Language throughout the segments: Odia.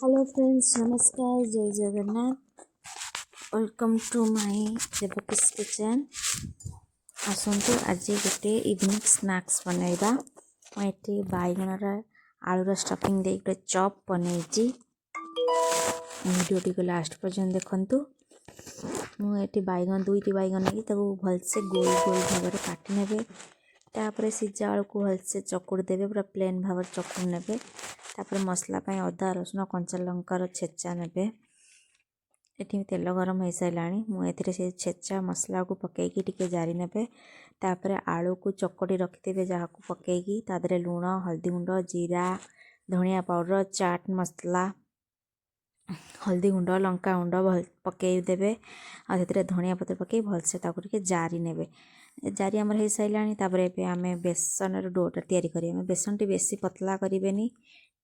ହ୍ୟାଲୋ ଫ୍ରେଣ୍ଡସ୍, ନମସ୍କାର, ଜୟ Jagannath. Welcome to my Debaki's Kitchen। ଆସନ୍ତୁ, ଆଜି ଗୋଟେ ଇଭିନିଂ ସ୍ନାକ୍ସ ବନେଇବା। ମୁଁ ଏଠି ବାଇଗଣର ଆଳୁର ଷ୍ଟଫିଂ ଦେଇ ଗୋଟେ ଚପ୍ ବନେଇଛି। ଭିଡ଼ିଓଟିକୁ ଲାଷ୍ଟ ପର୍ଯ୍ୟନ୍ତ ଦେଖନ୍ତୁ। ମୁଁ ଏଠି ବାଇଗଣ, ଦୁଇଟି ବାଇଗଣ ନେଇକି ତାକୁ ଭଲସେ ଗୋଲ ଗୋଲ ଭାବରେ କାଟି ନେବେ। ତାପରେ ସିଝା ଆଳୁକୁ ଭଲସେ ଚକୁଡ଼ି ଦେବେ, ପୁରା ପ୍ଲେନ୍ ଭାବରେ ଚକୁଡ଼ି ନେବେ। ତାପରେ ମସଲା ପାଇଁ ଅଦା, ରସୁଣ, କଞ୍ଚା ଲଙ୍କାର ଛେଚା ନେବେ। ଏଠି ତେଲ ଗରମ ହେଇସାରିଲାଣି। ମୁଁ ଏଥିରେ ସେ ଛେଚା ମସଲାକୁ ପକାଇକି ଟିକେ ଜାରି ନେବେ। ତାପରେ ଆଳୁକୁ ଚକଟି ରଖିଥିବେ, ଯାହାକୁ ପକାଇକି ତା ଦେହରେ ଲୁଣ, ହଳଦୀ ଗୁଣ୍ଡ, ଜିରା, ଧନିଆ ପାଉଡ଼ର, ଚାଟ୍ ମସଲା, ହଳଦୀ ଗୁଣ୍ଡ, ଲଙ୍କା ଗୁଣ୍ଡ ପକାଇ ଦେବେ। ଆଉ ସେଥିରେ ଧନିଆ ପତ୍ର ପକାଇ ଭଲସେ ତାକୁ ଟିକେ ଜାରି ନେବେ। ଜାରି ଆମର ହେଇସାରିଲାଣି। ତାପରେ ଏବେ ଆମେ ବେସନର ଡୋଟା ତିଆରି କରିବା। ଆମେ ବେସନଟି ବେଶୀ ପତଲା କରିବେନି,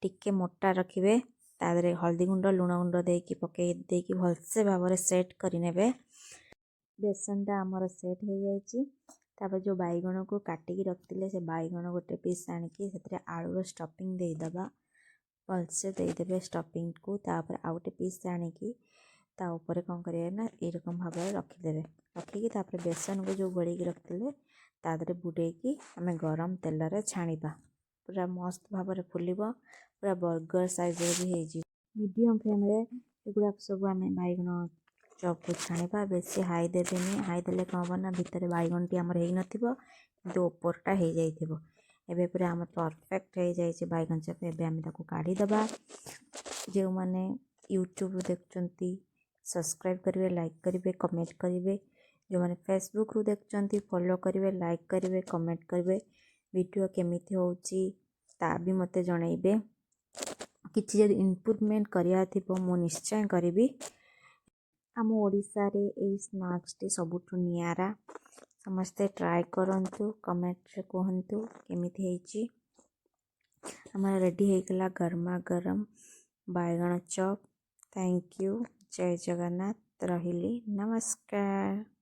ଟିକେ ମୋଟା ରଖିବେ। ତା ଦେହରେ ହଳଦୀ ଗୁଣ୍ଡ, ଲୁଣ ଗୁଣ୍ଡ ଦେଇକି ପକାଇ ଦେଇକି ଭଲସେ ଭାବରେ ସେଟ୍ କରିନେବେ। ବେସନଟା ଆମର ସେଟ୍ ହେଇଯାଇଛି। ତାପରେ ଯେଉଁ ବାଇଗଣକୁ କାଟିକି ରଖିଥିଲେ, ସେ ବାଇଗଣ ଗୋଟେ ପିସ୍ ଆଣିକି ସେଥିରେ ଆଳୁର ଷ୍ଟଫିଂ ଦେଇଦେବା। ଭଲସେ ଦେଇଦେବେ ଷ୍ଟଫିଂକୁ। ତାପରେ ଆଉ ଗୋଟେ ପିସ୍ ଆଣିକି ତା ଉପରେ କ'ଣ କରିବେ ନା, ଏଇରକମ ଭାବରେ ରଖିଦେବେ। ରଖିକି ତାପରେ ବେସନକୁ ଯେଉଁ ଗୋଳେଇକି ରଖିଥିଲେ, ତା ଦେହରେ ବୁଡ଼େଇକି ଆମେ ଗରମ ତେଲରେ ଛାଣିବା। ପୁରା ମସ୍ତ ଭାବରେ ଫୁଲିବ, ପୁରା ବର୍ଗର ସାଇଜ୍ର ବି ହେଇଯିବ। ମିଡ଼ିୟମ୍ ଫ୍ଲେମ୍ରେ ଏଗୁଡ଼ାକ ସବୁ ଆମେ ବାଇଗଣ ଚପ୍କୁ ଛାଣିବା। ବେଶୀ ହାଇ ଦେବେନି। ହାଇ ଦେଲେ କ'ଣ ହେବ ନା, ଭିତରେ ବାଇଗଣଟି ଆମର ହେଇନଥିବ, କିନ୍ତୁ ଉପରଟା ହେଇଯାଇଥିବ। ଏବେ ପୁରା ଆମର ପରଫେକ୍ଟ ହେଇଯାଇଛି ବାଇଗଣ ଚପ୍। ଏବେ ଆମେ ତାକୁ କାଢ଼ିଦେବା। ଯେଉଁମାନେ ୟୁଟ୍ୟୁବରୁ ଦେଖୁଛନ୍ତି, ସବସ୍କ୍ରାଇବ୍ କରିବେ, ଲାଇକ୍ କରିବେ, କମେଣ୍ଟ କରିବେ। ଯେଉଁମାନେ ଫେସବୁକ୍ରୁ ଦେଖୁଛନ୍ତି, ଫଲୋ କରିବେ, ଲାଇକ୍ କରିବେ, କମେଣ୍ଟ କରିବେ। ଭିଡ଼ିଓ କେମିତି ହେଉଛି, ତା ବି ମୋତେ ଜଣାଇବେ। କିଛି ଯଦି ଇମ୍ପ୍ରୁଭମେଣ୍ଟ କରିବାର ଥିବ, ମୁଁ ନିଶ୍ଚୟ କରିବି। ଆମ ଓଡ଼ିଶାରେ ଏଇ ସ୍ନାକ୍ସଟି ସବୁଠୁ ନିଆରା। ସମସ୍ତେ ଟ୍ରାଏ କରନ୍ତୁ, କମେଣ୍ଟରେ କୁହନ୍ତୁ କେମିତି ହେଇଛି। ଆମର ରେଡ଼ି ହେଇଗଲା ଗରମା ଗରମ ବାଇଗଣ chop. Thank you, Jay Jagannath. ରହିଲି, ନମସ୍କାର।